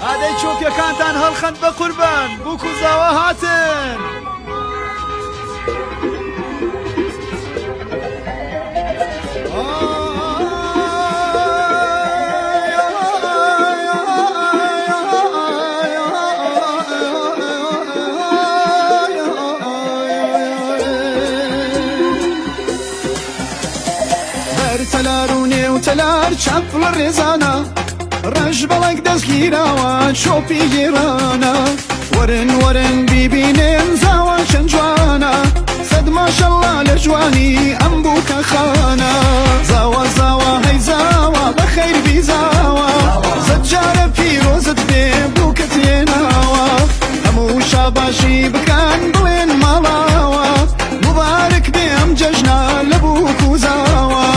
ئادەی چۆپیەکانتان هەڵخەن بە قوربان بووک و زاوا هاتن. بەر تەلار و نێو تەلار چەپ لە ڕێزانە ڕەش بەڵک دەستگیراوە چۆپی گێرانە وەرن وەرن بیبینن زاوا چەند جوانە سەد ماشەڵڵا لە جوانی ئەم بووکە خانە زاوا زاوا هەی زاوا بەخەیر بی زاوا سەد جارە پیرۆزت بێ بووکت لێناوە هەموو شاباشی بکەن بڵێن ماڵاوە مبارک بێ ئەم جەژنە لە بووک و زاوا.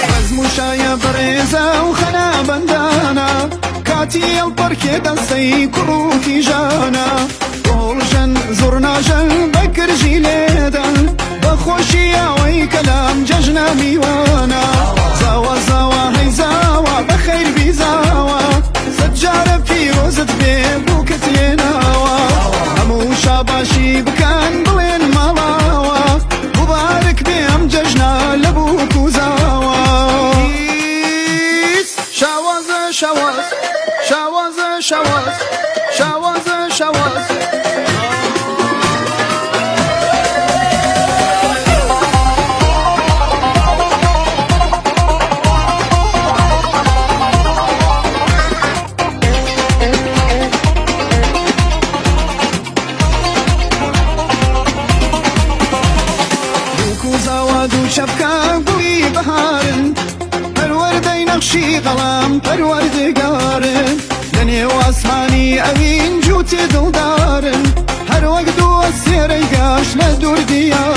بەزم و شایە بەڕێزە و خەنا بەندانە کاتی ئەڵپەڕکێ دەستەی کوڕ و کیژانە گۆڵژەن زوڕناژەن بە کرژی لێدەن بە خۆشی ئەوەی کەلام جەژنە میوانە زاوا زاوا هەی زاوا بەخەیر بی زاوا سەد جارە پیرۆزت بێ بووکت لێناوە هەموو شاباشی بکەن بڵێن ماڵاوە مبارک بێ ئەم جەژنە لە بووک و زاوا. شاوازە شاواز شاوازە شاواز شاوازە شاواز. بووک و زاوا دوو چەپکە گوڵی بەهارن پەروەردەی نەخشی غەڵام پەروەردگارن لە نێو ئاسمانی ئەوین جووتی دڵدارن هەر وەک دوو ئەستێرەی گەش لە دوور دیارن.